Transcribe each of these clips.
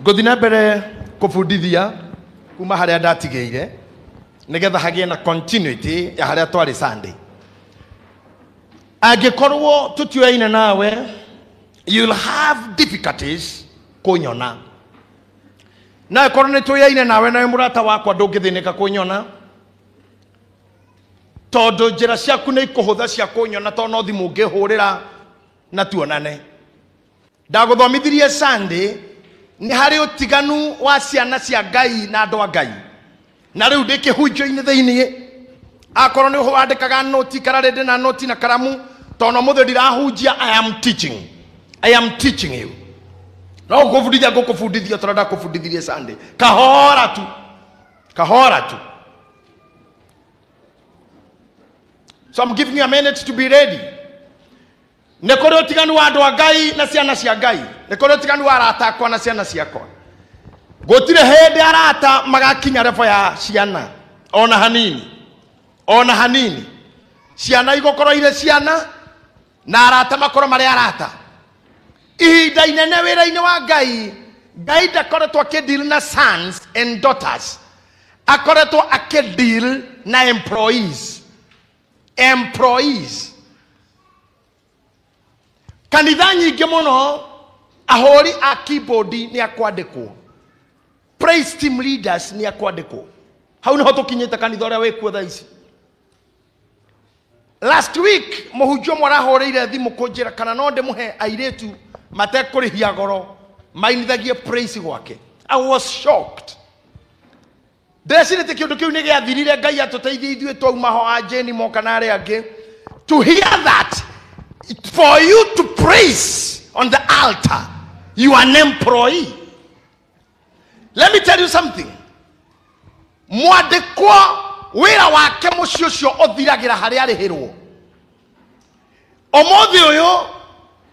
Ngũthiĩ na mbere kũbundithia kuma harĩa ndatigĩire nĩgetha hagĩe na continuity ya harĩa twarĩ Sunday. Angĩkorwo tũtioyaine nawe, you'll have difficulties kũnyona. Na ĩkorwo nĩ tũyaine nawe nawe mũrata wakwa ndũngĩthĩnĩka kũnyona, tondũ njĩra ciaku nĩ ikũhũtha cia kũnyona, tondũ no thimũ ũngĩhũrĩra na tuonane. Ndagũthomithirie Sunday nĩ harĩ ũtiganu wa ciana cia Ngai na andũ a Ngai. Na rĩu ndĩ kĩhunjio-inĩ thĩiniĩ, akorwo nĩ wandĩkaga noti kana rĩndĩ na noti na karamu, tondũ mũthĩ ndirahunjia, I am teaching. I am teaching you. No ngũkũbundithia, ngũkũbundithia tondũ ndakũbundithirie Sunday. Kahora tu, kahora tu. So I'm giving you a minute to be ready. Nĩ kũrĩ ũtiganu wa andũ a Ngai na ciana cia Ngai. Nĩ kũrĩ ũtiganu wa arata akwa na ciana ciakwa. Gũtirĩ hĩndĩ arata magakinya level ya ciana ona hanini, ona hanini. Ciana igũkorwo irĩ ciana na arata makorwo marĩ arata. Ihinda inene wĩra-inĩ wa Ngai, Ngai ndakoretwo akĩdeal na sons and daughters, akoretwo akĩdeal na employees. Employees. Kanitha nyingĩ mũno ahũri a keyboard nĩ akwandĩkwo, praise team leaders nĩ akwandĩkwo. Hau nĩho tũkinyĩte kanitha ũrĩa wĩkuo thaa ici. Last week mũhunjia ũmwe arahũrĩire thimũ kũnjĩra kana no ndĩmũhe airĩtu matekũrĩhia goro mainithagie praise gwake. I was shocked. Ndecirĩtie kĩũndũ kĩu nĩ gĩathirire, Ngai atũteithie ithuĩ twauma ho a Jane moka na arĩa angĩ. To hear that for you to praise on the altar, you are an employee. Let me tell you something. Mwandĩkwo wĩra wake mũciĩ ũcio ũthiragĩra harĩa arĩhĩrwo. Ũmũthĩ ũyũ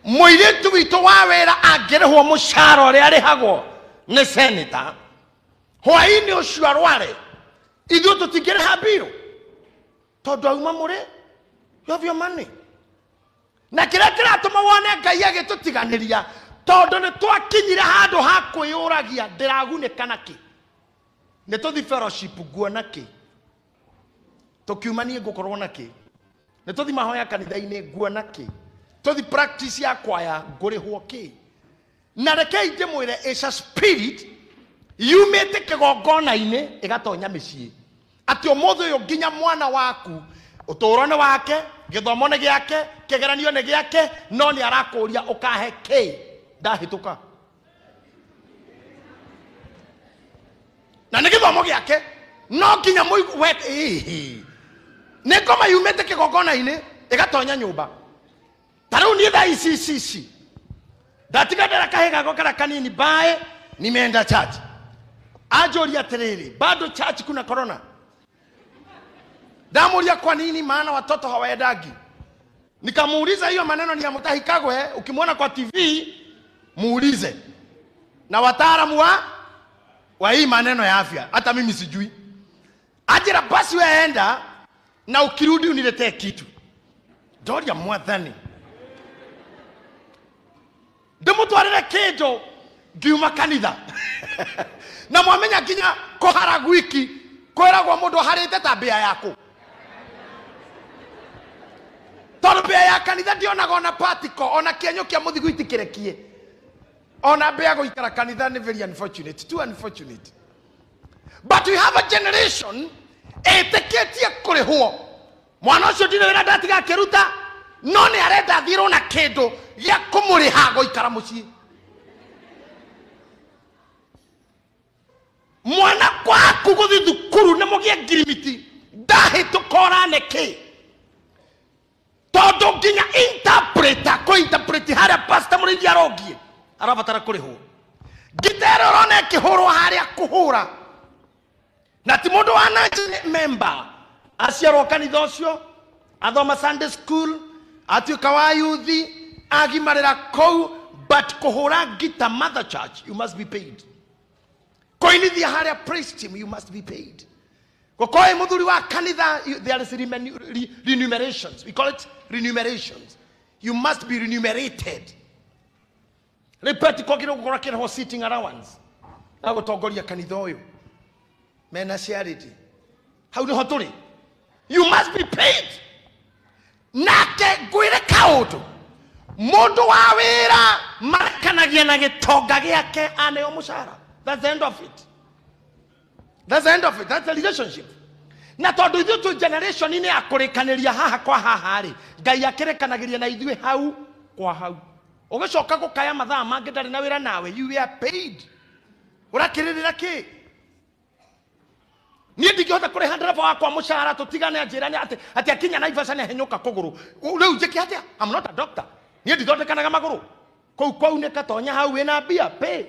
mũirĩtu witũ wa wĩra angĩrĩhwo mũcara ũrĩa arĩhagwo nĩ senator, hwaĩ-inĩ ũcio arware, ithuĩ tũtingĩrĩha mbirũ tondũ auma mũrĩ, you have your money. Na kĩrĩa kĩratũma wone Ngai agĩtũtiganĩria, tondũ nĩ twakinyire handũ ha kwĩyũragia ndĩragunĩka na kĩ, nĩ tũthi fellowship nguona kĩ, tũkiuma niĩ ngũkorwo na kĩ, nĩ tũthi mahoya kanitha-inĩ nguona kĩ, tũthi practice ya kwaya ngũrĩhwo kĩ. Na rekei ndĩmwĩre, it's a spirit yumĩte kĩgongona-inĩ ĩgatonya mĩciĩ, atĩ ũmũthĩ ũyũ nginya mwana waku ũtũũro nĩ wake, gĩthomo nĩ gĩake, kĩgeranio nĩ gĩake, no nĩ arakũria ũkahe kĩ ndahĩtũka. Na nĩ gĩthomo gĩake, no nginya mũigue, ĩhĩ. Nĩ ngoma yumĩte kĩgongona-inĩ ĩgatonya nyũmba. Ta rĩu niĩ thaa ici ici ici ndatiga ndara kahĩ gakwa karĩa kanini bae, nimeenda church. Anjũria atĩrĩrĩ, bado church kuna corona? Ndamuria kwa nini, maana watoto hawaendangi. Nikamuuliza hiyo maneno ni ya Mutahi Kagwe, ukimwona kwa TV muulize. Na wataalamu wa hii maneno ya afya, hata mimi sijui. Ajira basi wewe enda na ukirudi uniletee kitu. Ndoria mwathani. Ndimutwarire kindu ngiuma kanitha. Na mwamenya nginya kũhara gwiki kwĩragwo mũndũ aharĩte ta mbĩa yaku. Tondũ mbĩa ya kanitha ndionaga ona particle, ona kĩenyũ kĩa mũthiguiti kĩrekie. Ona mbĩa gũikara kanitha nĩ very unfortunate, too unfortunate. But we have a generation ĩtĩkĩtie kũrĩhwo. Mwana ũcio ndirĩ wĩra ndatiga akĩruta, no nĩ arenda athirwo na kĩndũ gĩa kũmũrĩha gũikara mũciĩ. Mwana kwaku gũthiĩ thukuru nĩ mũgĩe ngirimiti, ndahĩtũka ũrane kĩ? Tondũ nginya interpreter, kũ interpret harĩa pastor mũrĩithi arongie, arabatara kũrĩhwo. Ngita ĩrĩa ũrona ĩkĩhũrwo harĩa kũhũra, na ti mũndũ wa na nja nĩ member, aciarwo kanitha ũcio, athoma Sunday school, atuĩka wa youth, agimarĩra kũu, but kũhũra ngita mother church, you must be paid. Kũinithia harĩa praise team, you must be paid. Gũkorwo wĩ mũthuri wa kanitha, there is remunerations. We call it remunerations. You must be remunerated. Rĩu Petiko kĩrĩ gũkorwo akĩrĩhwo sitting allowance. Na gũtongoria kanitha ũyũ mena charity. Hau nĩho tũrĩ. You must be paid. Nake ngwĩre kaũndũ, mũndũ wa wĩra marekanagia na gĩtonga gĩake aneo mũcara. That's the end of it. That's the end of it. That's the relationship. Na tondũ ithuĩ twĩ generation-inĩ ya kũrĩkanĩria haha kwa haha rĩ, Ngai akĩrĩkanagĩria na ithuĩ hau kwa hau. Ũgĩcoka gũkaya mathaa mangĩ ndarĩ na wĩra nawe, you are paid. Ũrakĩrĩrĩra kĩ? Niĩ ndingĩhota kũrĩha ndereba wakwa mũcara tũtigane anjĩra nĩ atĩ akinya Naivasha nĩ ahenyũka kũgũrũ. Rĩu njĩke atĩa? I'm not a doctor. Niĩ ndithondekanaga magũrũ. Kũu kwaunĩka tonya hau wĩna mbia, pay.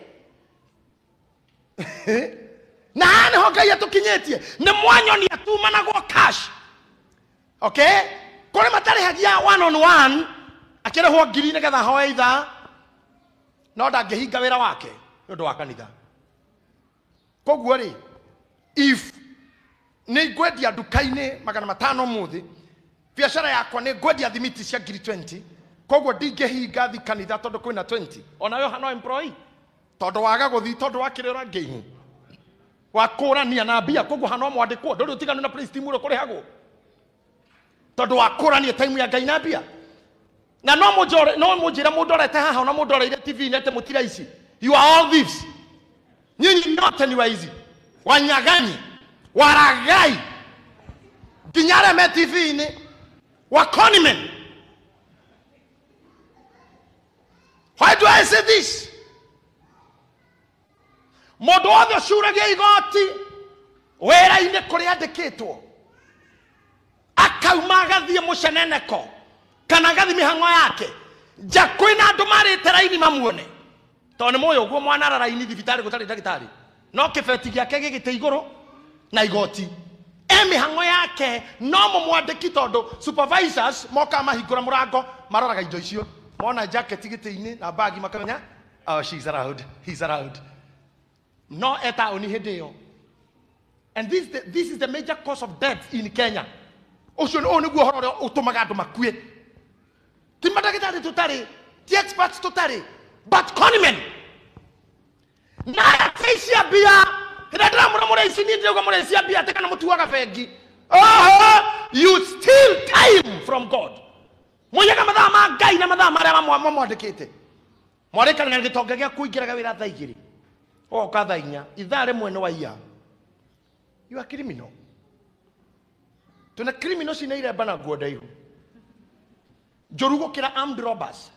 Na haha nĩho Ngai atũkinyĩtie. Nĩ mwanyonia tumanagwo cash. Okay? Kũrĩ matarĩhagia one on one, akĩrĩhwo ngiri nĩgetha ahoe ithaa, no ndangĩhinga wĩra wake nĩ ũndũ wa kanitha. Koguo rĩ, if nĩ ngwendia nduka-inĩ 500 ũmũthĩ, biacara yakwa nĩ ngwendia thimiti cia ngiri 20, koguo ndingĩhinga thi kanitha tondũ kwĩna 20. Onawe ũhana employee. Tondũ waga gũthiĩ, tondũ wakĩrĩra ngĩini. Wakũrania na mbia, koguo hana mwandĩkwo, ndũrĩ ũtiganu na praise team ũrĩa ũkũrĩhagwo. Tondũ wakũrania time ya Ngai na mbia. Na no mũnjore, no mũnjĩre mũndũ orete haha, ona mũndũ oreire TV-inĩ atĩ mũtira ici. You are all thieves. Nyinyi nyote ni waizi, wanyag'anyi, waragai, nginya arĩa me TV-inĩ, wa conmen. Why do I say this? Mũndũ wothe ũcuragia igoti wĩra-inĩ kũrĩa andĩkĩtwo, akauma agathiĩ mũceneneko kana agathiĩ mĩhang'o yake, nja kwĩna andũ marĩte raini mamuone. Tondũ nĩ mũĩ ũguo mwanara raini thibitarĩ gũtarĩ ndagĩtarĩ, no kĩbeti gĩake gĩgĩte igũrũ na igoti. E mĩhang'o yake no mũmwandĩki, tondũ supervisors mokaga mahingũra mũrango maroraga indo icio, mona jacket gĩtĩ-inĩ na bagi makamenya, oh, she's around, he's around. No e taũni hĩndĩ ĩyo. And this is the major cause of death in Kenya. Ũcio ũyũ nĩguo ũhoro ũrĩa ũtũmaga andũ makue. Ti mandagĩtarĩ tũtarĩ, ti experts tũtarĩ, but conmen. Na cia mbia, hĩndĩ ĩrĩa ndĩramwĩra mũrĩ ici, niĩ ndĩrauga mũrĩ cia mbia atĩ kana mũtuaga bengi. Oho, you steal time from God. Mũiyaga mathaa ma Ngai na mathaa marĩa mamwandĩkĩte. Mwarĩkana na gĩtonga gĩaku ũingĩraga wĩra thaa igĩrĩ, ũgoka thaa inya, ithaa rĩmwe nĩ waiya. You are criminal. Tuna criminal cina iremba na nguo ndaihu njũru gũkĩra armed robbers.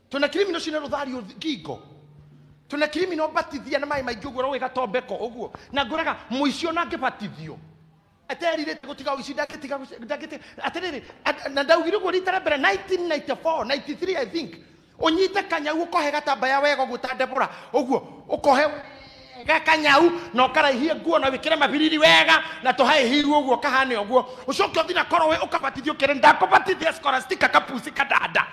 Tuna criminal cina rũthario ngingo. Tuna criminal batithia na maĩ maingĩ ũguo ũroĩ gatombeko ũguo. Na ngũraga mũici ona angĩbatithio aterirĩte gũtiga ũici, ndangĩtiga ndangĩtiga. Atĩrĩrĩ, na ndaugire ũguo rita rĩa mbere 1994, 93 I think. Ũnyite kanyau ũkohe gatambaya wega ũguo ta Deborah ũguo, ũkohe wega kanyau na ũkaraihie nguo na wĩkĩre mabiriri wega na tũhae hiru ũguo kahane ũguo, ũcoke ũthiĩ na korwe ũkabatithio ũkĩre ndakũbatithia Scholastica kapusi kadada.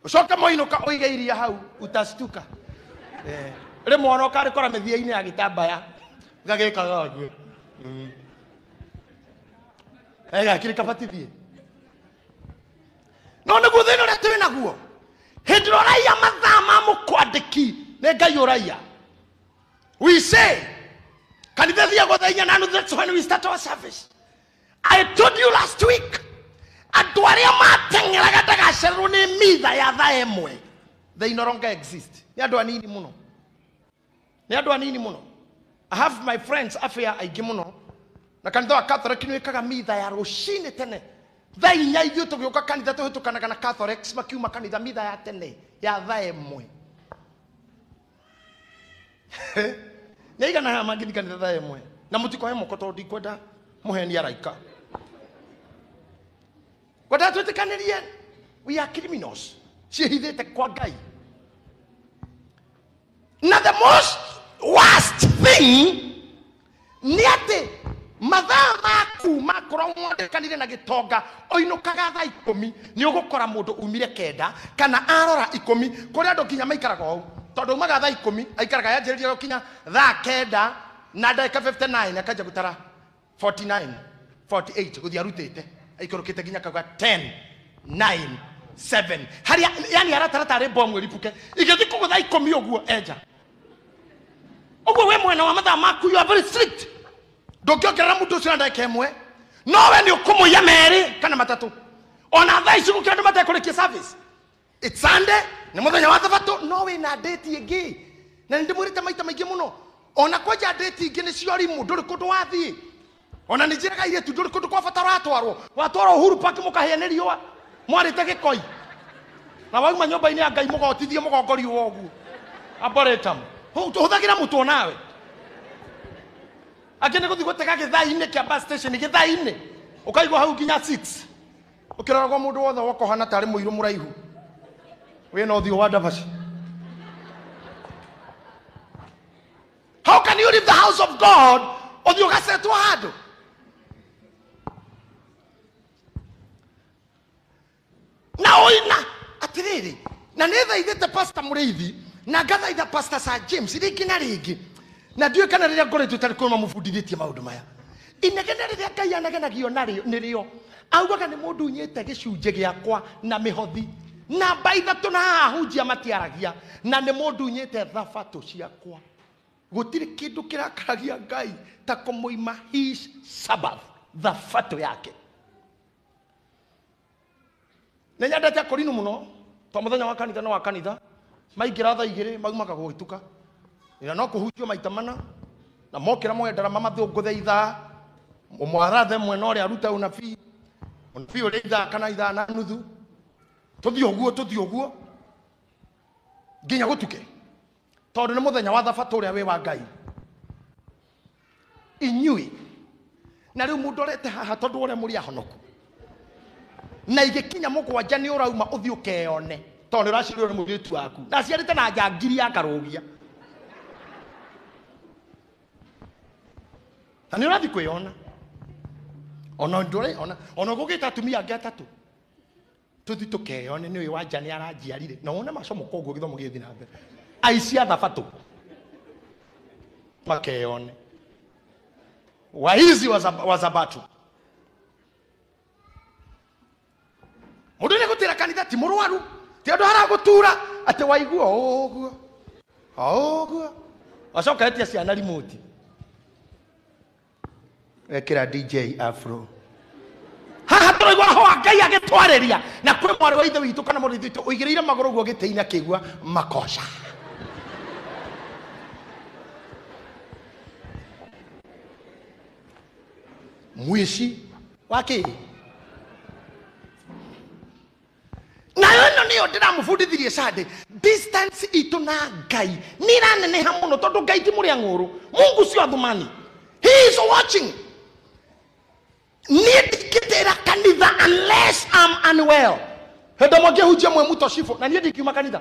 Ũcoke moinũka ũige iria hau utastuka. Rĩmwe ona ũkarĩkora mĩthia-inĩ ya gĩtambaya gagĩkaga ũguo. Gakĩrĩ kabatithie. No nĩguo thĩna ũrĩa twĩ naguo. Hĩndĩ ĩrĩa ũraiya mathaa ma mũkwandĩki, nĩ Ngai ũraiya. We say, kanitha thiagwo thaa inya na nuthu, that's when we start our service. I told you last week, andũ arĩa mateng'eraga ndagacererwo nĩ mitha ya thaa ĩmwe, they no longer exist. Nĩ andũ anini mũno. Nĩ andũ anini mũno. I have my friends affair aingĩ mũno. Na kanitha wa Catholic nĩ wĩkaga mitha ya rũcinĩ tene. Thaa inya ithuĩ tũgĩũka kanitha tũhĩtũkanaga na Catholics makiuma kanitha mitha ya tene ya thaa ĩmwe. Nĩ aigana haha mangĩthiĩ kanitha thaa ĩmwe? Na mũtikoe moko tondũ ndikwenda mũheni araika. Ngwendaga twĩtĩkanĩrie, we are criminals. Ciĩhithĩte kwa Ngai. Na the most worst thing nĩ atĩ mathaa maku makorwo mwandĩkanire na gĩtonga ũinũkaga thaa ikũmi, nĩ ũgũkora mũndũ umire kenda kana arora ikũmi, kũrĩ andũ nginya maikaraga ũũ tondũ umaga thaa ikũmi aikaraga yanjĩrĩria gũkinya thaa kenda na ndagĩka 59 akanjia gũtara 49, 48 gũthiĩ arutĩte aikũrũkĩte nginya akauga 10, 9, 7 haria yani aratarata ari bomu iripuke igithi kugutha 10 uguo enja uguo we mwena wa mathaa maku you are very strict ndungiongerera mundu ucio na ndagika imwe no we ni ukumuiya meri kana matatu ona thaa ici gukira andu matekurikia service. It's Sunday ni muthenya wa thabatũ no wina date ingi na nindimwirite maita maingi muno ona kwanja date ingi ni cio rimu nduri kundu wathii ona ni njiraga iretu nduri kundu kwa bata uratwarwo watwarwo Uhuru Park mukahĩa nĩ riũa mwarĩte gĩkoi na wauma nyũmba-inĩ ya Ngai mũgotithie mũgongo riũa ũguo arboretum hũthagĩra mũtwe nawe angĩ nĩ gũthiĩ gũtega gĩthaa-inĩ kĩa bus station gĩthaa-inĩ ũkaigua hau nginya 6 ũkĩroragwo mũndũ wothe woka ũhana tarĩ mũirũ mũraihu wĩna ũthiũ wa ndabaci. How can you leave the house of God ũthiĩ ũgacetwo handũ? Na oina atiriri na nĩ thaithĩte Pastor Mũrĩithi na ngathaitha Pastor Sir James rĩngĩ na rĩngĩ na ndiũĩ kana rĩrĩa ngoretwo itarĩ kũrĩ mamũbundithĩtie maũndũ maya inegene rĩrĩa Ngai anegenagio narĩo nĩrĩo augaga nĩ mũndũ unyĩte gĩcunjĩ gĩakwa na mĩhothi namba ithatũ na haha hunjia matiaragia na nĩ mũndũ unyĩte thabatũ ciakwa. Gũtirĩ kĩndũ kĩrakaragia Ngai ta kũmũima his Sabbath thabatũ yake. Nĩ nyendete akorinu mũno to mũthenya wa kanitha no wa kanitha maingĩra thaa igĩrĩ maumaga gũgĩtuka ina no kũhunjio maita mana na mokĩra moe ndarama mathũngũthe ithaa ũmwe arathe mwena ũrĩa arute unabii unabii ũrĩa ithaa kana ithaa na nuthu tũthiĩ ũguo tũthiĩ ũguo nginya gũtuke tondũ nĩ mũthenya wa thabatũ ũrĩa wĩ wa Ngai inyuĩ na rĩu mũndorete haha tondũ ũrĩa mũrĩ ahonoku na igĩkinya mũgwanja nĩ ũrauma ũthiĩ ũkeyone tondũ nĩ ũraciarirwo nĩ mũirĩtu waku na aciarĩte na njangiri ya karũgia na nĩ ũrathiĩ kwĩyona ona ndũrĩ ona ũgũgĩta atumia angĩ atatũ tũthiĩ tũkeyone nĩ ũyũ wanja nĩ aranjiarire na wone macomo koguo gĩthomo gĩgĩthiĩ na mbere aici a thabatũ makeyone waizi wa thabatũ. Mũndũ nĩ gũtĩra kanitha ti mũrwaru ti andũ haragũtura atĩ waigua ũguo ũguo wacoka etia ciana remote ekĩra DJ Afro haha tũraigua roho wa Ngai agĩtwarĩria na kwĩ mwarĩ wa ithe witũ kana mũrũ witũ ũigĩrĩire magũrũ ũguo gĩtĩ-inĩ akĩigua makoca. Mũici wa kĩ? Nayo ĩno nĩyo ndĩramũbundithirie Sunday distance itũ na Ngai nĩ ĩraneneha mũno tondũ Ngai ti mũrĩa ng'ũrũ. Mungu sio athumani, he is watching. Niĩ ndingĩtĩra kanitha unless I'm unwell. Hĩndĩ ĩmwe ngĩhunjia mwe mũtocibũ na niĩ ndingiuma kanitha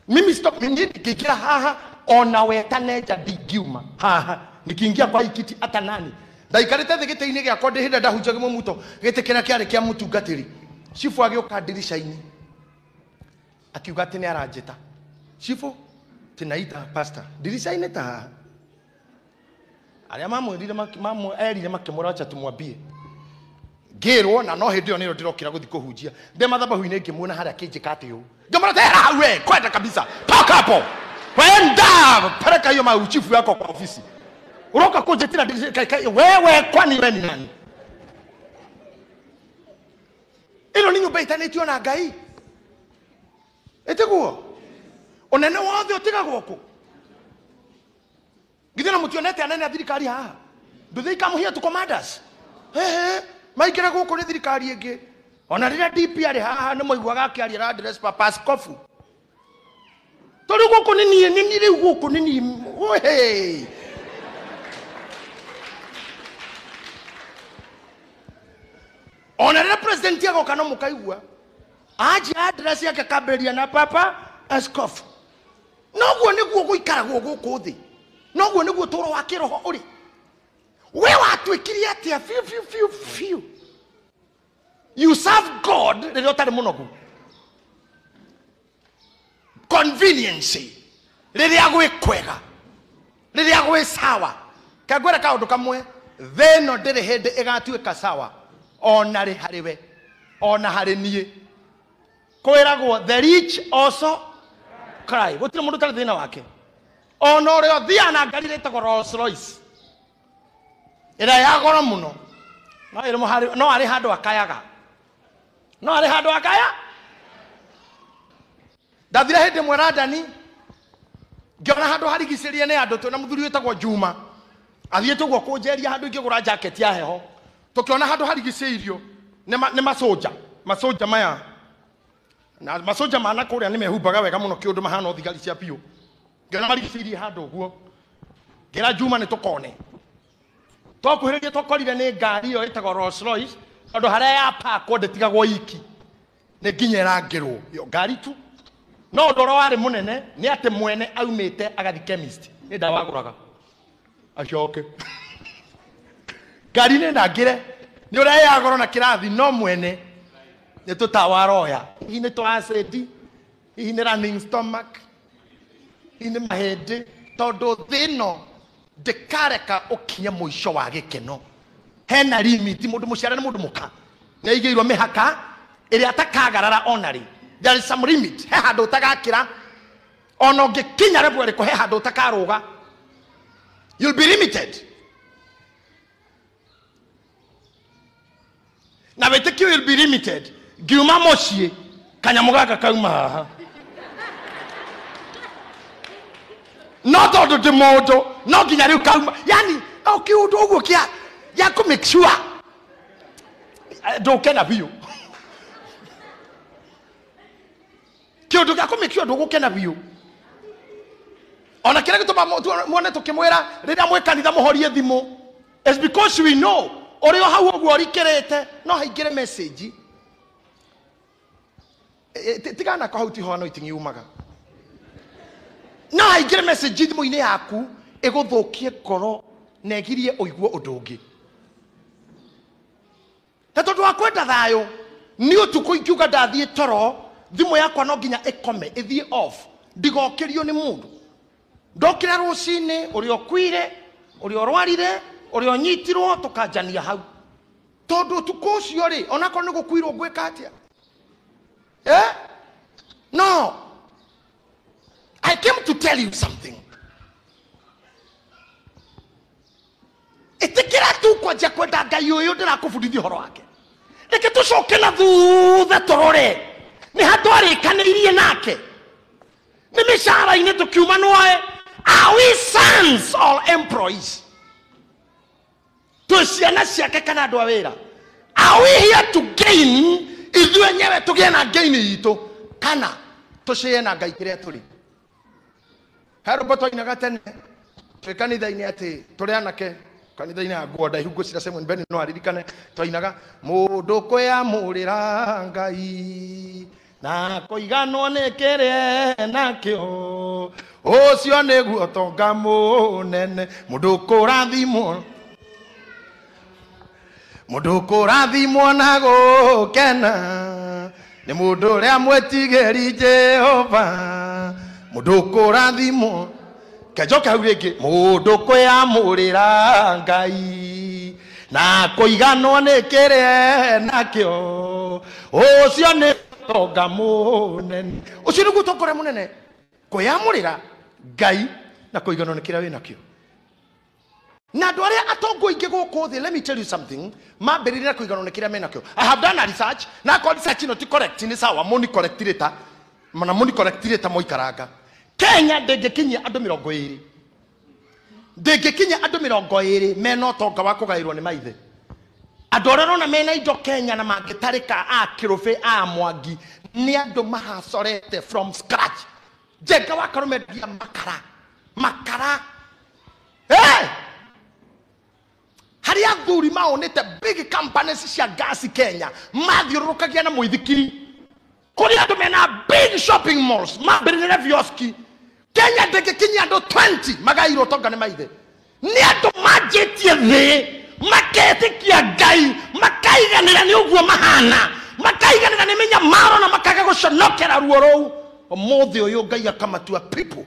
mimi stop niĩ ndingĩingĩra haha ona wetane nja ndingiuma haha nikiingia kwa ikiti hata nani ndaikarĩte thĩ gĩtĩ-inĩ gĩakwa ndĩ hĩndĩ ndahunjagia mwe mũto gĩtĩ kĩrĩa kĩarĩ kĩa mũtungatĩri cibũ agĩũka ndirica-inĩ akiuga atĩ nĩ aranjĩta cibũ tinaita pastor ndirica-inĩ ta haha arĩa mamwĩrire erire makĩmwĩra acha tumwambie ngĩrwo na no hĩndĩ ĩyo nĩrĩo ndĩrokĩra gũthiĩ kũhunjia ndĩ mathabahu-inĩ ngĩmuona harĩa akĩnjĩka atĩ ũũ ngĩmwĩra tera hau we kwenda kabisa toka hapo kwenda pereka hiyo mauchifu yako kwa ofisi uroka kunjĩtĩra wewe kwani we ni nani? Ĩno nĩ nyũmba ĩtanĩtio na Ngai ĩtiguo ũnene wothe ũtigagwo kũ githĩ na mũtionete anene a thirikari haha do they come here to command us? Ehe maingĩra gũkũ nĩ thirikari ĩngĩ ona rĩrĩa DP arĩ haha nĩ mwaiguaga akĩaria na address papa askofu tondũ gũkũ nĩ niĩ nĩ niĩ rĩu gũkũ nĩ niĩ wee ona rĩrĩa president agoka no mũkaigua anjia address yake akambĩrĩria na papa askofu noguo nĩguo gũikaragwo gũkũ thĩ noguo nĩguo ũtũũro wa kĩroho ũrĩ we watuĩkirie atĩa fiu fiu fiu fiu you serve God rĩrĩa ũtarĩ mũnogu convenience rĩrĩa gwĩ kwega rĩrĩa gwĩ sawa kangwĩra kaũndũ kamwe thĩ ĩno ndĩrĩ hĩndĩ ĩgatuĩka sawa ona rĩ harĩ we ona harĩ niĩ Kwĩragwo the rich also cry. Gũtirĩ mũndũ ũtarĩ thĩna wake. Ona ũrĩa ũthiaga na ngari ĩtagwo Rolls Royce ĩrĩa ya goro mũno, no arĩ handũ akayaga, no arĩ handũ akaya. Ndathire hĩndĩ ĩmwe London, ngĩona handũ harigicĩrie nĩ andũ, twĩna mũthuri wĩtagwo Juma athiĩte ũguo kũnjeria handũ ingĩgũra jacket ya heho. Tũkĩona handũ harigicĩirio nĩ macoja, macoja maya na macoja mana kũrĩa nĩ mehumbaga wega mũno kĩũndũ mahana thigari cia biũ. Ngĩona marigicĩirie handũ ũguo, ngĩra Juma nĩ tũkone. Twakuhĩrĩria twakorire nĩ ngari ĩyo ĩtagwo Rolls Royce, tondũ harĩa yapakwo ndĩtigagwo iki, nĩ nginya ĩrangĩrwo ĩyo ngari tu. No ũndũ ũrĩa warĩ mũnene nĩ atĩ mwene aumĩte agathi chemist, nĩ ndawa agũraga acoke ngari nĩ ndangĩre nĩ ũrĩa ya goro na kĩrathi, no mwene nĩ tũtawa aroya, hihi nĩ twa acid, hihi nĩ running stomach, hihi nĩ mahĩndĩ, tondũ thĩ ĩno ndĩkareka ũkinye mũico wa gĩkeno. Hena limit, mũndũ mũciare na mũndũ mũka nĩ aigĩirwo mĩhaka ĩrĩa atakagarara ona rĩ. There is some limit, he handũ ũtagakĩra, ona ũngĩkinya level ĩrĩkũ he handũ ũtakarũga. You'll be limited. Na wĩtĩkio you'll be limited. Ngiuma mũciĩ kanyamũ gaka kauma haha, no tondũ ndĩ mũndũ no nginya rĩu kauma, yani o kĩũndũ ũguo kĩa gĩa kũ make sure ndũkena biũ, kĩũndũ gĩa kũ make sure ndũgũkena biũ. Ona kĩrĩa gĩtũma muone tũkĩmwĩra rĩrĩa mwĩ kanitha mũhorie thimũ is because we know ũrĩ o hau ũguo ũrikĩrĩte no haingĩre message. Tigana kwa hau tiho anointing yumaga, no haingĩre message thimũ-inĩ yaku ĩgũthũkie ngoro na ĩgirie ũigue ũndũ ũngĩ. Na tondũ wa kwenda thayũ, nĩ ũtukũ ingiuga ndathiĩ toro, thimũ yakwa no nginya ĩkome ĩthiĩ off, ndigokĩrio nĩ mũndũ. Ndokĩra rũcinĩ, ũrĩa ũkuire, ũrĩa ũrwarire, ũrĩa ũnyitirwo, tũkanjania hau. Tondũ ũtukũ ũcio rĩ, onakorwo nĩ gũkuirwo ngwĩka atĩa? No. I came to tell you something. Ĩtĩkĩra tu kwanjia kwenda Ngai ũyũ ndĩrakũbundithia ũhoro wake. Reke tũcoke na thutha tũrore nĩ ha twarĩkanĩirie nake, nĩ mĩcara-inĩ tũkiuma nwoe. Are we sons or employees? Twĩ ciana ciake kana andũ a wĩra? Are we here to gain ithuĩ enyewe tũgĩe na gain itũ, kana tũcĩe na Ngai kĩrĩa tũrĩ? He rwĩmbo twainaga tene twĩ kanitha-inĩ atĩ tũrĩ anake kanitha-inĩ ya nguo ndaihu, ngwĩciria Simon Ben no aririkane, twainaga mũndũ kwĩamũrĩra Ngai na kũiganwo nĩ kĩrĩa enakĩo, ũcio nĩguo ũtonga mũnene. Mũndũ kũrathimwo, mũndũ kũrathimwo na gũkena nĩ mũndũ ũrĩa mwĩtigĩri Jehova. Mũndũ kũrathimwo, kenjoke hau rĩngĩ, mũndũ kwĩamũrĩra Ngai na kũiganwo nĩ kĩrĩa enakĩo, ũcio nĩ ũtonga mũnene. Ũcio nĩguo ũtonga ũrĩa mũnene, kwĩamũrĩra Ngai na kũiganwo nĩ kĩrĩa wĩnakĩo. Na andũ arĩa atongu aingĩ gũkũ thĩ, let me tell you something, mambĩrĩria na kũiganwo nĩ kĩrĩa menakĩo. I have done a research, na akorwo research ĩno ti correct, nĩ sawa, mũni correct rĩta, na mũni correct rĩta moikaranga. Kenya ndĩngĩkinyia andũ mĩrongo ĩrĩ, ndĩngĩkinyia andũ mĩrongo ĩrĩ mena ũtonga wa kũgaĩrwo nĩ maithe. Andũ arĩa ũrona mena indo Kenya na mangĩtarĩka a Kĩrũbĩ, a Mwangi, nĩ andũ mahacorete from scratch. Njenga wa Karũme endagia makara, makara. Hey! Harĩa athuri maonete big companies cia gas Kenya mathiũrũrũkagia na mũithikiri, kũrĩ andũ mena big shopping malls mambĩrĩria bioski. Kenya ndĩngĩkinyia andũ 20 magairwo ũtonga nĩ maithe. Nĩ andũ manjĩtie thĩ, maketĩkia Ngai, makaiganĩra nĩ ũguo mahana, makaiganĩra nĩ mĩnyamaro na makaga gũconokera ruo rũu. Ũmũthĩ ũyũ Ngai akamatua people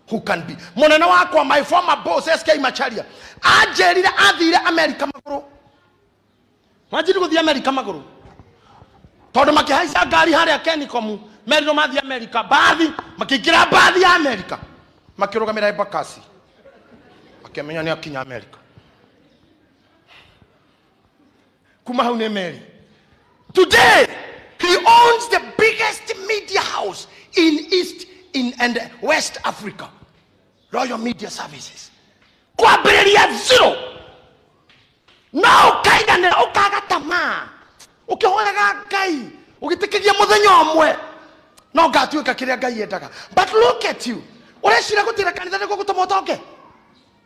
who can be. Mũnene wakwa, my former boss SK Macharia, anjĩrire athire America magũrũ. Wanjiri gũthiĩ America magũrũ tondũ makĩhaica ngari harĩa Kenicom Merirwo mathiĩ Amerika, mbathi, makĩingĩra mbathi ya Amerika, makĩrũgamĩra Embakasi, makĩmenya nĩ akinya Amerika. Kuma hau nĩ meri. Today he owns the biggest media house in East in and West Africa, Royal Media Services. Kwambĩrĩria zero, no ũkaiganĩra, ũkaga tamaa, ũkĩhoyaga Ngai, ũgĩtĩkĩria mũthenya ũmwe no ngatuĩka kĩrĩa Ngai endaga. But look at you, ũreciria gũtĩra kanitha nĩguo gũtũma ũtonge?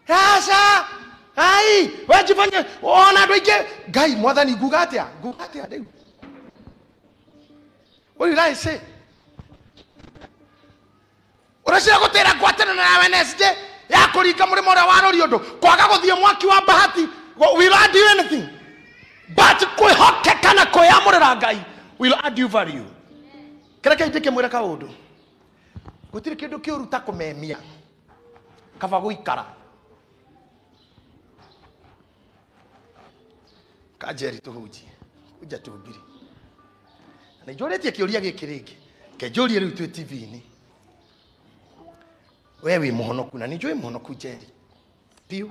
Aca, ai we jifanye ona andũ aingĩ. Ngai mwathani, nguga atĩa? Nguga atĩa rĩu? What did I say? Ũreciria gũtĩra ngwatanĩro ya Wednesday ya kũringa mũrĩmo ũrĩa warũri ũndũ, kwaga gũthiĩ mwaki wa bahati will add you anything? But kwĩhokeka na kwĩyamũrĩra Ngai will add you value. Kĩreke ndĩkĩmwĩre kaũndũ, gũtirĩ kĩndũ kĩũru ta kũmemia, kaba gũikara kanjeri tũhunjie kunja tuhubiri. Na njũrĩtie kĩũria gĩkĩ rĩngĩ, ke njũrie rĩu twĩ TV-inĩ, we wĩ mũhonoku? Na nĩ njũĩ mũhonoku njeri biũ.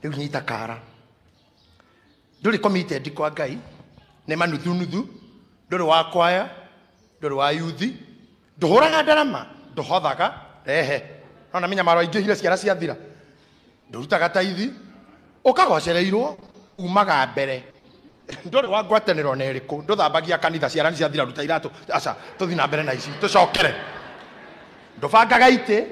Rĩu nyita kara, ndũrĩ committed kwa Ngai, nĩ manuthunuthu, ndũrĩ wa kwaya, ndũrĩ wa yuthi, ndũhũraga ndarama, ndũhothaga rehe nona mĩnyamaro aingĩhire, ciara ciathira, ndũrutaga taithi, ũkagocereirwo, umaga mbere, ndũrĩ wa ngwatanĩro na ĩrĩkũ, ndũthambagia kanitha, ciara nĩ ciathira, ruta iratũ, aca tũthi na mbere na ici tũcokere, ndũbangaga itĩ,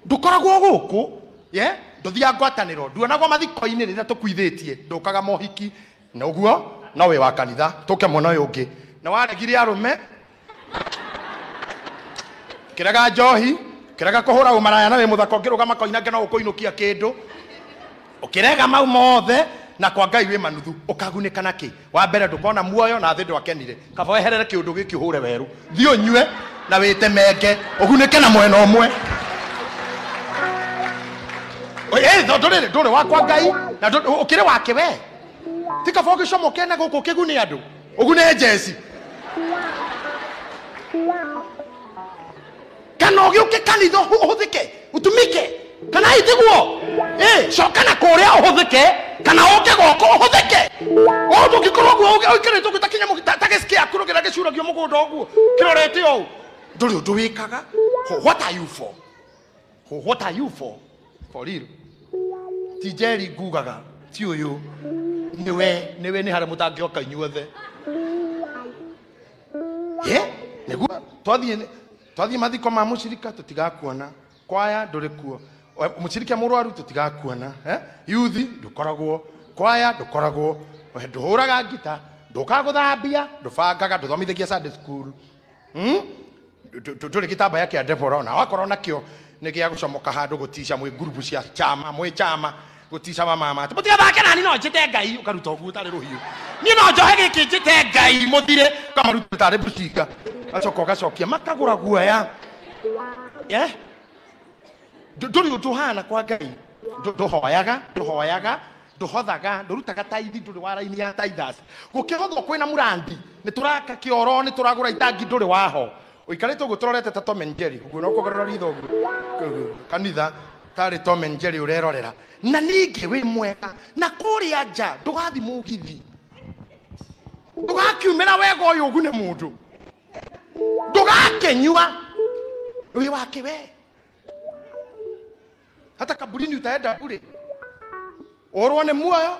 ndũkoragwo gũkũ ye, ndũthiaga ngwatanĩro, nduonagwo mathiko-inĩ rĩrĩa tũkuithĩtie, ndũkaga mohiki na ũguo, no wĩ wa kanitha. Tũke mwena ũyũ ũngĩ, na waregire arũme, kĩrega njohi, kĩrega kũhũra ũmaraya, na wĩ mũthaka, ũngĩrũgama koinange no ũkũinũkia kĩndũ, ũkĩrega mau mothe, na kwa Ngai wĩ manuthu, ũkagunĩka na kĩ? Wa mbere ndũkona muoyo na thĩ ndwakenire. Kaba weherere kĩũndũ gĩkĩ, ũhũre werũ, thiĩ ũnyue na wĩtemenge, ũgunĩke na mwena ũmwe. Ĩ tondũ rĩrĩ ndũrĩ wa kwa Ngai na ũkĩrĩ wake we, ti kaba ũgĩcomoke na gũkũ ũkĩgune andũ, ũgune njeci, kana ũgĩũke kanitha ũhũthĩke, utumike, kana itiguo ĩ coka na kũrĩa ũhũthĩke, kana ũke goko ũhũthĩke. O ndũngĩkorwo ũguo ũikarĩte ũguo ta kĩnyamũ ta gĩcikĩ yaku kĩrĩa gĩcuragio mũgũnda ũguo kĩrorete ũũ, ndũrĩ ũndũ wĩkaga. What are you for? What are you for? For real, ti njeri ngugaga, ti ũyũ, nĩwe, nĩwe, nĩ harĩa mũtangĩoka inyuothe. Ye nĩguo twathiĩ, twathiĩ mathiko ma mũcirika tũtigakuona, kwaya ndũrĩ kuo, mũcirika mũrwaru tũtigakuona, eh? Yuthi ndũkoragwo, kwaya ndũkoragwo, ndũhũraga ngita, ndũkaga gũthambia, ndũbangaga, ndũthomithagia Sunday school, Ndũrĩ gĩtambaya kĩa Deborah, na wakorwo nakĩo nĩ gĩa gũcomoka handũ gũtica mwĩ ngurubu cia chama, mwĩ chama gũtica mamama atĩ mũtigathake nani, no njĩte Ngai, ũkaruta ũguo tarĩ rũhiũ, niĩ no njohe gĩkĩ njĩte Ngai mũthire, ũkamaruta tarĩ mbucinga, gacoka ũgacokia makagũra guoya. Yeah? Ndũrĩ ũndũ ũhana kwa Ngai. Ndũhoyaga, ndũhoyaga, ndũhothaga, ndũrutaga taithi, ndũrĩ wa raini ya tithers, gũkĩhothwo kwĩna mũrandi, nĩ tũraka kĩoro, nĩ tũragũra itangi, ndũrĩ waho, ũikarĩte ũguo tũrorete ta Tom and Jerry ũguo, no kũgarũra ritho ũguo kanitha tarĩ Tom and Jerry ũrerorera. Na ningĩ wĩ mwega na kũrĩa nja, ndũgathi mũgithi, ndũgakiumĩra wega ũyũ ũgune mũndũ, ndũgakĩnyua, wĩ wake we, hata kaburini utaenda bure, ũrwo nĩ muoyo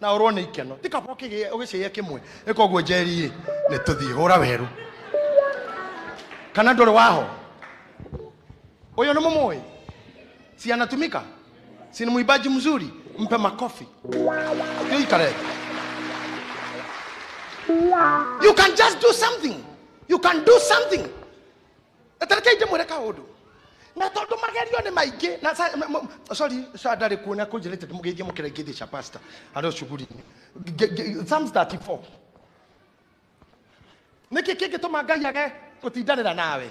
na ũrwo nĩ ikeno, ti kaba ũgĩcĩe kĩmwe. Nĩ koguo njeri nĩ tũthiĩ hũra werũ, kana ndũrĩ waho? Ũyũ nĩ mũmũĩ, si anatumika? Si ni mwimbaji mzuri? Mpe makofi. Ndio ikare. You can just do something, you can do something. Etereke ndĩmwĩre kaũndũ, na tondũ magerio nĩ maingĩ na sorry, sa ndarĩ kuona kũnjĩrĩte ndĩmũgeithie mũkĩra ingĩthie cha pastor arĩ shughuli-inĩ. Psalms 34, nĩkĩ kĩngĩtũma Ngai age gũtindanĩra nawe?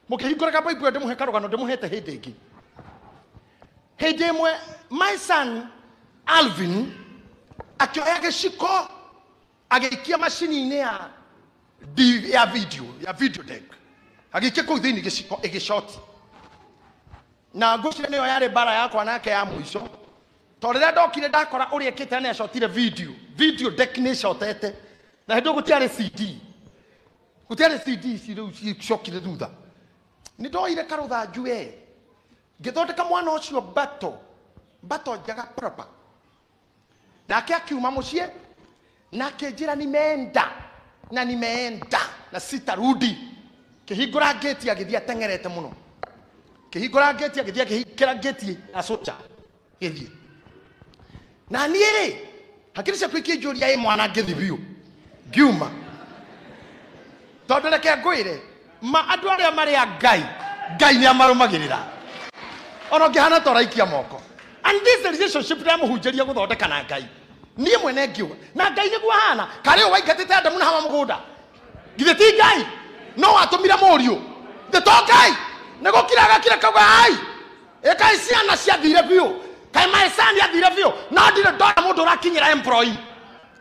Mũkĩhingũraga Bible, ndĩmũhe karũgano ndĩmũhete hĩndĩ ĩngĩ. Hĩndĩ ĩmwe my son Alvin akĩoya gĩciko agĩikia macini-inĩ ya, ya video, ya video deck. Agĩikia kũu thĩinĩ gĩciko ĩgĩcoti. Na ngwĩciria nĩyo yarĩ mbara yakwa nake ya mũico. Tondũ rĩrĩa ndokire ndakora ũrĩa ekĩte nĩ acotire video. Video deck nĩ ĩcotete. Na hĩndĩ ĩyo gũtiarĩ CD. Gũtiarĩ CD ici rĩu cicokire thutha. Nĩ ndoire karũthanju we. Ngĩthondeka mwana ũcio mbato. Mbato njega proper. Nake akiuma mũciĩ na akĩnjĩra nimeenda na nimeenda na sitarudi. Kĩhingũra ngĩti agĩthiĩ ateng'erete mũno. Kĩhingũra ngĩti agĩthiĩ akĩhingĩra ngĩti acoca gĩthiĩ. Na niĩ rĩ hakiri ciakwa ikĩnjũria ĩ mwana ngĩthiĩ biũ ngiuma. Tondũ reke ngwĩre ma andũ arĩa marĩ a Ngai, Ngai nĩ amarũmagĩrĩra ona ũngĩhana ta ũraikia moko. And this relationship ndĩramũhunjĩria gũthondeka na Ngai. Niĩ mwene ngiuga na Ngai nĩguo ahana. Karĩ ũyũ waingatĩte Adamu na Hawa mũgũnda, githĩ ti Ngai? No watũmire mũriũ, githĩ to Ngai? Nĩ gũkira agakira kauga ai ĩkaĩ ciana ciathire biũ, kaĩ maecani athire biũ. No ndirĩ ndona mũndũ ũrakinyĩra employee.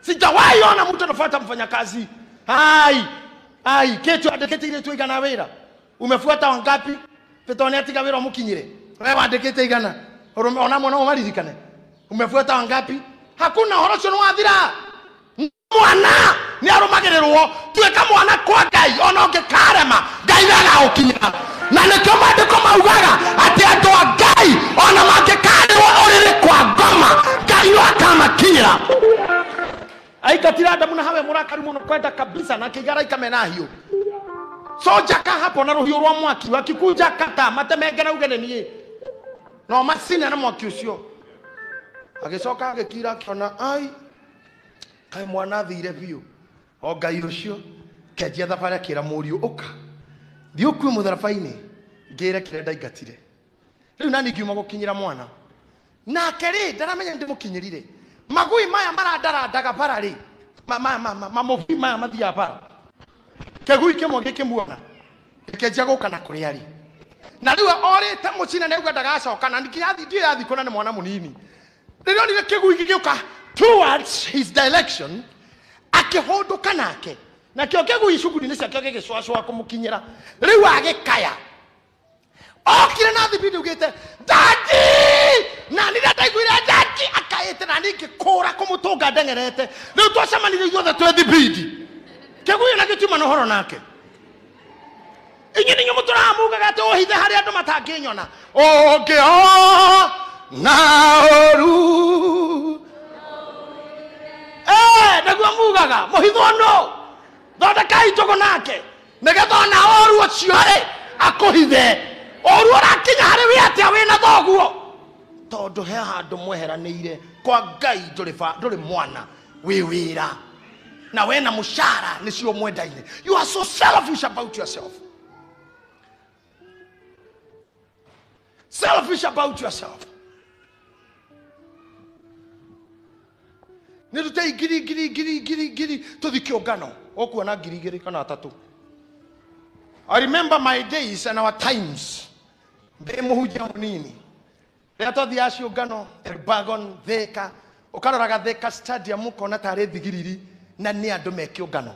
Sijawahi ona mtu anafuata mfanyakazi. Ai ai kitu andĩkĩte irĩtu igana wĩra, umefuata wangapi? Tondũ nĩ atiga wĩra ũmũkinyĩre. We wandĩkĩte igana, ona mwana ũmaririkane. Umefuata wangapi? Hakuna, ũhoro ũcio nĩ wathira. Mwana nĩ arũmagĩrĩrwo. Tuĩka mwana kwa Ngai ona ũngĩkarema Ngai nĩ agagũkinyĩra. Na nĩkĩo maandĩko maugaga atĩ andũ a Ngai ona mangĩkarĩrwo ũrĩrĩ kwa ngoma, Ngai no akamakinyĩra. Aingatire Adamu na Hawa mũrakaru mũno kwenda kabisa, na akĩiga araika mena hiũ. Soja ka hapo na rũhiũ rwa mwaki wakikunja kata matemenge na uge nĩ niĩ no macine na mwaki ũcio. Agĩcoka agĩkira akĩona ai kaĩ mwana athire biũ. O Ngai ũcio kĩanjia thabarĩ akĩra mũriũ ũka thiĩ ũkue mũtharaba-inĩ ngĩre kĩrĩa ndaingatire. Rĩu nani ngiuma gũkinyĩra mwana nake rĩ ndaramenya ndĩmũkinyĩrire. Magui maya marandarandaga bara rĩ, mamũbui maya mathiaga bara, kĩgui kĩmwe gĩkĩmuona gĩkĩanjia gũka na kũrĩa rĩ. Na rĩu orĩte mũciĩ na nĩauga ndagacoka, na nginya ndiũĩ athiĩ kũna nĩ mwana mũnini. Rĩrĩa onire kĩgui gĩgĩũka towards his direction, akĩhũndũka nake. Nakĩo kĩgui cukuru-inĩ ciake gĩgĩcũacũa kũmũkinyĩra. Rĩu agĩkaya. Okire na thibindi ugĩte Daddy! Na nĩ ndaiguire Daddy akaĩte na niĩ ngĩkũra kũmũtũnga ndeng'erete. Rĩu twacemanirie ithuothe twĩ thibindi. Kĩguĩ na gĩtiuma na ũhoro nake. Inyuĩ nĩ inyuĩ mũtũraga mugaga atĩ ũhithe harĩa andũ matangĩnyona. Ũngĩona ũru. Nĩguo mugaga mũhithwo no thondekai njũgũ nake nĩgetha ona ũru ũcio rĩ akũhithe. Ũru ũrakinya harĩ wĩ atĩa wĩna thoguo? Tondũ he handũ mweheranĩire kwa Ngai, ndũrĩ mwana wĩ wĩra na wena mũcara nĩcio mwendaine. You are so selfish about yourself. Selfish about yourself. Nĩ rutei ngiri ngiri ngiri ngiri ngiri tũthi kĩũngano ũkuona ngiri igĩrĩ kana atatũ. I remember my days and our times. Ndĩ mũhunjia mũnini. Rĩrĩa twathiaga ciũngano Elbagon, Thika, ũkaroraga Thika Stadium ũkona tarĩ thigiriri na nĩ andũ me kĩũngano.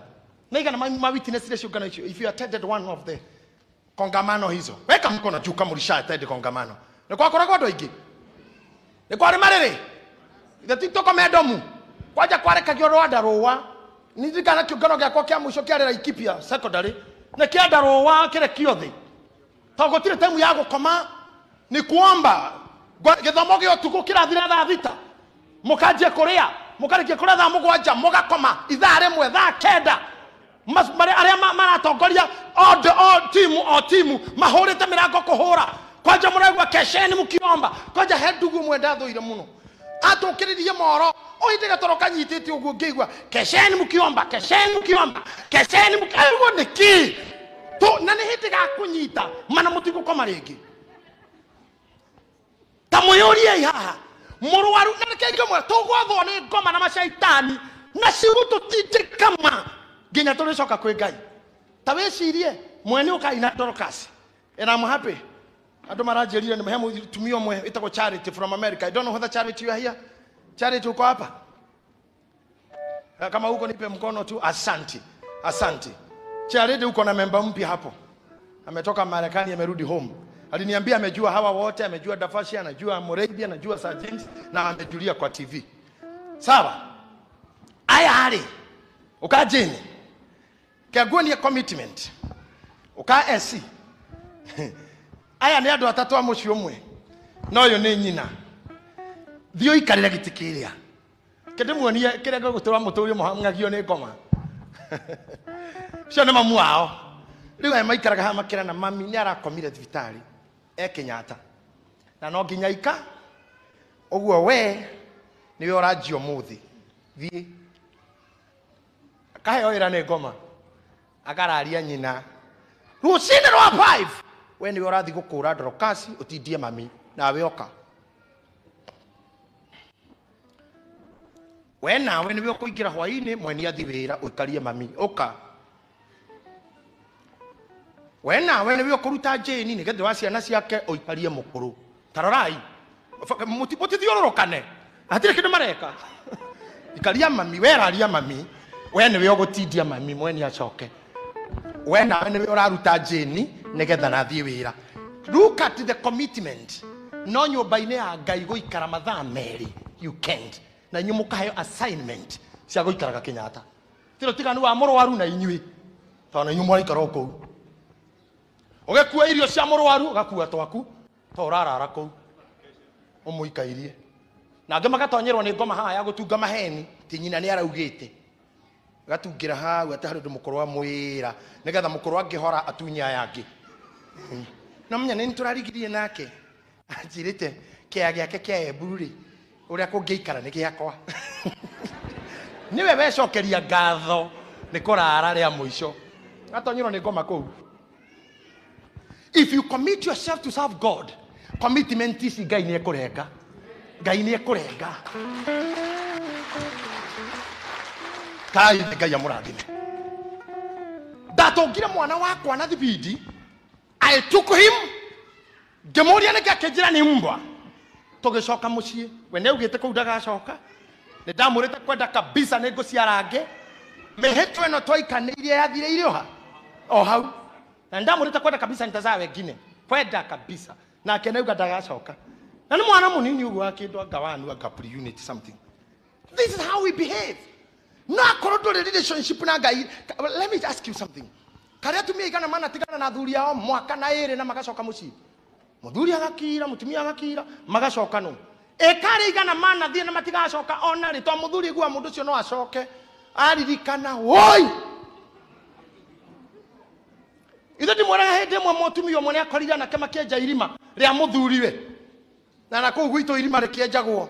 Na igana ma witness ciũngano icio. If you attended one of the kongamano hizo, weka mkono juu kama ulisha attend kongamano. Nĩ kwakoragwo andũ aingĩ. Nĩ kwarĩ marĩrĩ. Ithe ti tũkome ndomu. Kwanja kwarekagio rwanda rũa. Ndirikana kĩũngano gĩakwa kĩa mũico kĩarĩ Laikipia secondary. Nĩ kĩanda rũa kĩrekio thĩ. Tondũ gũtirĩ time ya gũkoma, nĩ kuomba. Gĩthomo gĩa ũtukũ kĩrathira thaa thita. Mũkanjia kũrĩa, mũkarĩkia kũrĩa thaa mũgwanja, mũgakoma ithaa rĩmwe, thaa kenda. Arĩa maratongoria o timu, o timu, mahũrĩte mĩrango kũhũra. Kwanja mũraigua kesheni mũkiomba. Kwanja he ndugu ũmwe ndathũire mũno. Atũkĩrĩrie moro, o hĩndĩ gatoro kanyitĩte ũguo ngĩigua kesheni mũkiomba, kesheni mũkiomba, kesheni mũkiomba. Ũguo nĩ kĩ? Na nĩ hĩndĩ gakũnyita, mana mũtigũkoma rĩngĩ. Ta mwĩyũriei haha. Mũrwaru, na reke ngĩmwĩre, tũgwathwo nĩ ngoma na macaitani, na ciugo tũtingĩkama nginya tũrĩcoka kwĩ Ngai. Ta wĩcirie, mwene ũkai na Dorcas. And I'm happy. Andũ maranjĩrire nĩ he mũtumia ũmwe wĩtagwo Charity from America. I don't know whether Charity you are here. Charity uko hapa? Kama uko nipe mkono tu. Asante. Asante. Charity uko na member mpya hapo. Ametoka Marekani amerudi home. Aliniambia amejua hawa wote, amejua Dafashi, anajua Mureithi, anajua Sir James na amejulia kwa TV. Sawa? Aya hari. Uka Jane. Kĩanguonie commitment. Uka SC. Aya nĩ andũ atatũ a mũciĩ ũmwe. Na ũyũ nĩ nyina. Thiĩ ũikarĩre gĩtĩ kĩrĩa. Kĩndĩmuonie kĩrĩa gĩgũtũra mũtũrie mũhang'agio nĩ ngoma. Ũcio nĩ mamu wao. Rĩu aya maikaraga haha makĩrana mami nĩ arakomire thibitarĩ e Kenyatta. Na no nginya ika ũguo we nĩwe ũranjia ũmũthĩ. Thiĩ. Akaheo wĩra nĩ ngoma. Akararia nyina. Rũcinĩ rwa 5 we nĩwe ũrathiĩ gũkũra ndorokasi ũtindie mami nawe oka. We nawe nĩwe ũkũingĩra hwaĩ-inĩ mweni athi wĩra ũikarie mami ũka. We nawe nĩwe ũkũruta Jane nĩgetha wa ciana ciake ũikarie mũkũrũ. Tarorai mũtithiũrũrũkane hatirĩ kĩndũ mareka. Ikaria mami, we raria mami, we nĩwe ũgũtindia mami mweni acoke. We nawe nĩwe ũraruta Jane nĩgetha nathiĩ wĩra. Look at the commitment. No nyũmba-inĩ ya Ngai gũikara mathaa merĩ you can't. Na inyuĩ mũkaheo assignment cia gũikaraga Kenyatta. Tiro tiganu wa mũrwaru na inyuĩ tondũ na inyuĩ mũraikara o kũu. Ũgĩkua irio cia mũrwaru ũgakua twaku to ũrarara kũu ũmũikairie. Na angĩ magatonyerwo nĩ ngoma haha ya gũtunga maheni ti nyina nĩ araugĩte. Gatungĩra hau atĩ harĩ ũndũ mũkũrũ amwĩra nĩgetha mũkũrũ angĩhora atunye aya angĩ. No menya nĩ tũrarigirie nake anjĩrĩte kĩaya gĩake kĩa Embu rĩ ũrĩa kũngĩikara nĩ gĩakwa. Nĩwe wecokeria ngatho nĩ kũrara rĩa mũico. Gatonyerwo nĩ ngoma kũu. If you commit yourself to serve God, commitment ici Ngai nĩ ekũrenga. Ngai nĩ ekũrenga. Kai Ngai amũrathime. Ndatũngire mwana wakwa na thibindi. I took him. Ngĩmũria nĩkĩ akĩnjĩra nĩ mbwa. Tũgĩcoka mũciĩ. We nĩaugĩte kũu ndagacoka. Nĩ ndamwĩrĩte kwenda kabisa nĩ ngũciara angĩ. Mĩhĩtwa ĩno twaikanĩirie yathirĩire o ha? O hau. Na ndamwĩrĩte kwenda kabisa nitazaa wengine. Kwenda kabisa. Nake nĩauga ndagacoka. Na nĩ mwana mũnini ũguo wa kĩndũ anga one anga pre-unit something. This is how we behave. No akorwo ndũrĩ relationship na Ngai. Let me ask you something. Karĩa atumia igana mana tigana na athuri ao mwaka na ĩrĩ na magacoka mũciĩ. Mũthuri agakira, mũtumia agakira, magacoka no. Ĩkarĩ igana mana thiĩ na matigacoka ona rĩ, to mũthuri aiguaga mũndũ ũcio no acoke. Aririkana, woi! Ithe ndimwĩraga hĩndĩ ĩmwe mũtumia ũmwe nĩakorire anake makĩenja irima rĩa mũthuriwe. Na na kũu gwitũ irima rĩkĩenjagwo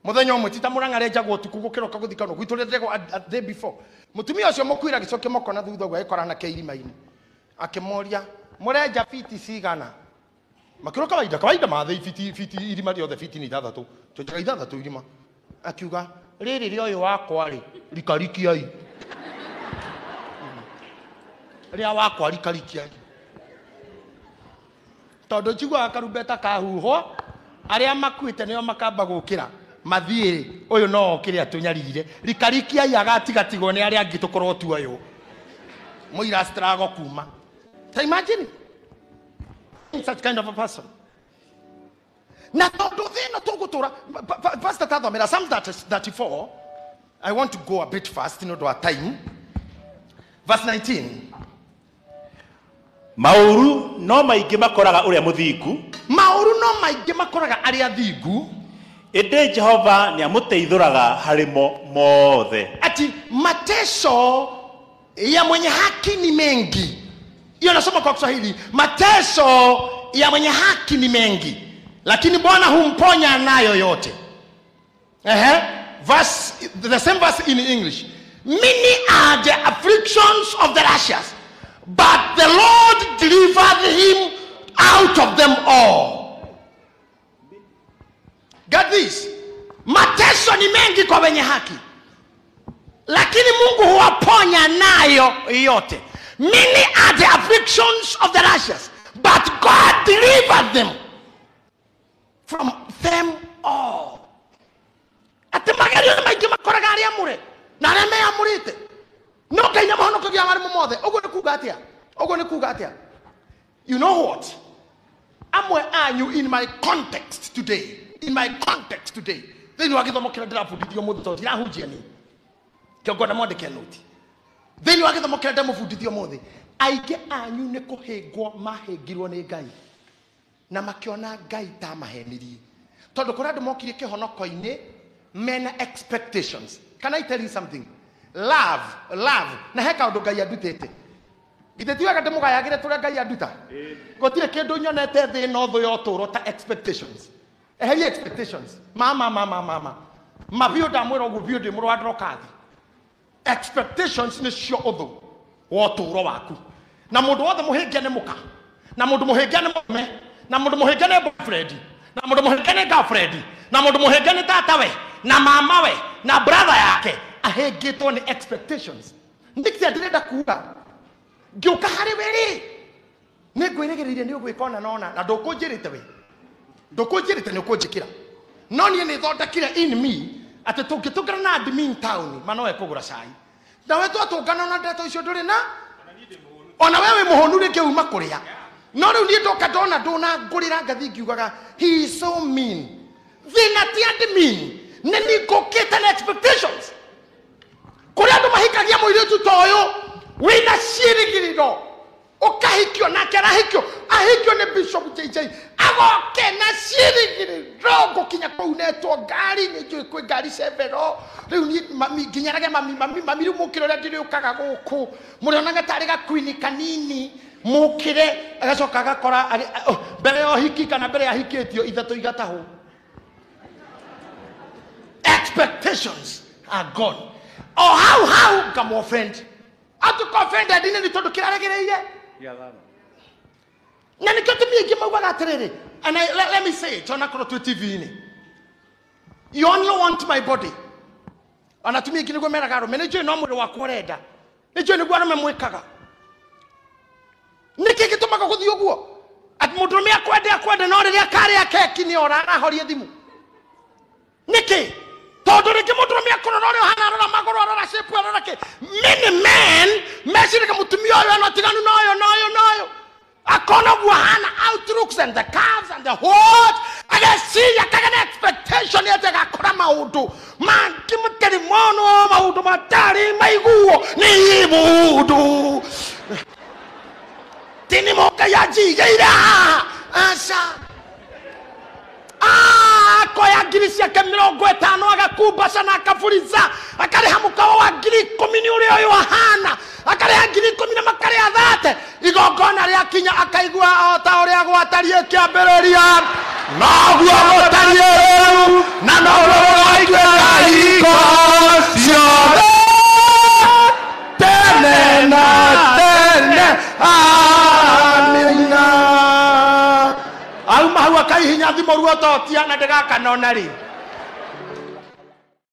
mũthenya ũmwe ti ta Mũrang'a rĩenjagwo ũtukũ gũkĩroka gũthikanwo gwitũ rĩenjagwo a day before. Mũtumia ũcio mũkuire agĩcokia moko na thutha ũguo agĩkora anake irima-inĩ. Akĩmoria, mũrenja fiti cigana? Makĩrwo kawaida, kawaida mathĩi fiti, fiti irima rĩothe fiti nĩ ithathatũ. Twenjaga ithathatũ irima. Akiuga, rĩrĩ rĩa ũyũ wakwa rĩ, rikarikiai. Rĩa wakwa rikarikiai. Tondũ njiguaga karumbeta kahuhwo, arĩa makuĩte nĩo makamba gũkĩra. Mathiĩ rĩ, ũyũ no okĩre atũnyarire. Rikarikiai agatigatigwo nĩ arĩa angĩ tũkorwo tuoywo. Mũira struggle kuma. Ta imagine such kind of a person. Na tondũ thĩ ĩno tũgũtũra, Pastor tathomera Psalm 34. I want to go a bit fast nĩ ũndũ wa time. Verse 19. Maũru no maingĩ makoraga ũrĩa mũthingu. Maũru no maingĩ makoraga arĩa athingu. Ĩndĩ Jehova nĩamũteithũraga harĩ mo mothe. Ati mateso ya mwenye haki ni mengi. Hiyo nasoma kwa Kiswahili. Mateso ya mwenye haki ni mengi, lakini Bwana humponya nayo yote. Verse, the same verse in English. Many are the afflictions of the righteous, but the Lord delivered him out of them all. Get this. Mateso ni mengi kwa wenye haki, lakini Mungu huwaponya nayo yote. Many are the afflictions of the righteous, but God delivered them from them all. Ati magerio nĩ maingĩ makoraga arĩa amũre na arĩa meamũrĩte, no Ngai nĩamahonokagia marĩ mothe. Ũguo nĩ kuga atĩa? Ũguo nĩ kuga atĩa? You know what? Amwe anyu in my context today, in my context today, thĩinĩ wa gĩthomo kĩrĩa ndĩrabundithio mũthĩ tondũ ndirahunjia niĩ, kĩo ngwenda mwandĩke noti. Thĩinĩ wa gĩthomo kĩrĩa ndĩramũbundithio mũthĩ, aingĩ anyu nĩ kũhĩngwo mahĩngirwo nĩ Ngai na makĩona Ngai ta mahenirie, tondũ kũrĩ andũ mokire kĩhonoko-inĩ mena expectations. Can I tell you something? Love, love, na he kaũndũ Ngai andutĩte. Githĩ ti wega ndĩmũgayagĩre tũrĩa Ngai anduta? Gũtirĩ kĩndũ nyonete thĩ ĩno thũ ya ũtũũro ta expectations. Eheria expectations. Mama, mama, mama. Ma biũ ndamwĩra ũguo biũ ndĩ mũrũ wa Ndorokathi. Expectations nĩcio ũthũ wa ũtũũro waku. Na mũndũ wothe mũhĩnge nĩ mũka, na mũndũ mũhĩnge nĩ mũrũme, na mũndũ mũhĩnge nĩ boyfriend, na mũndũ mũhĩnge nĩ girlfriend, na mũndũ mũhĩnge nĩ tata we, na mama we, na brother yake, ahĩngĩtwo nĩ expectations. Nĩkĩo ndĩrenda kuga ngĩũka harĩ we rĩ, nĩ ngwĩrĩgĩrĩire nĩ ũgwĩka ona nona, na ndũkũnjĩrĩte we, ndũkũnjĩrĩte nĩ ũkũnjĩkĩra, no niĩ nĩ thondekire in me atĩ tũngĩtũngana na admin town ma no ekũgũra cai, nawe twatũngana na ndeto icio ndũrĩ na ona we wĩ mũhũnu rĩngĩ uma kũrĩa, no rĩu niĩ ndoka ndona ndũnangũrĩra ngathi ngiugaga he is so mean. Thĩna ti admin, nĩ niĩ ngũkĩte na expectations. Kũrĩa andũ mahikagia mũirĩtu ta ũyũ wĩna ciĩrĩgĩrĩro, ũkahikio nake arahikio, ahikio nĩ Bishop JJ, agoke na ciĩrĩgĩrĩro ngũkinya kũu netwo ngari, nĩ njũĩ kwĩ ngari cebero rĩu niĩ mami nginyarage mami, mami, mami rĩu mũkĩre ũrĩa ndĩrĩũkaga gũkũ mũrĩonaga tarĩ gakuini kanini mũkĩre, agacoka agakora mbere ya ũhiki kana mbere ya ahikĩtio ithatũ igatahwo. Expectations are gone. O hau hau ngamu offend. Atuko offended nĩ tondũ kĩraregereire. Na nĩkĩo atumia aingĩ maugaga atĩrĩrĩ, and I, let me say it, onakorwo twĩ TV-inĩ, you only want my body. Ona atumia aingĩ nĩguo meraga arũme, nĩ njũĩ no mwĩrĩ wakwa ũrenda, nĩ njũĩ nĩguo arũme mwĩkaga. Nĩkĩ gĩtũmaga gũthiĩ ũguo? Atĩ mũndũrũme akwende akwende, no rĩrĩa akarĩa keki nĩ ora arahoria thimũ. Nĩkĩ? Tondũ rĩngĩ mũndũrũme akũrora ũrĩa ũhana, arora magũrũ, arora shape, arora kĩ. Many men meciragia mũtumia ũyũ ena ũtiganu na ũyũ, na ũyũ, na ũyũ. Akona ũguo ahana, outlooks and the curves and the what, ageciria akagĩa na expectation atĩ agakora maũndũ mangĩ matarĩ monwo, maũndũ matarĩ maiguo nĩ mũndũ. Ti nĩ mo Ngai anjigĩire haha. Aca. Akoya ngiri ciake 50 agakumbaca na akaburiza, akarĩha mũkawa wa ngiri 10 nĩ ũrĩa ũyũ ahana, akarĩha ngiri 10 na makarĩha 30. Igongona rĩakinya akaigua o ta ũrĩa gwatariĩ kĩambĩrĩria, noguo gũtariĩ rĩu, na noguo gũgatuĩka hingo ciothe tene na tene. Amina. Auma hau akaihinya thimũ ruototia na ndĩgakana ona rĩ.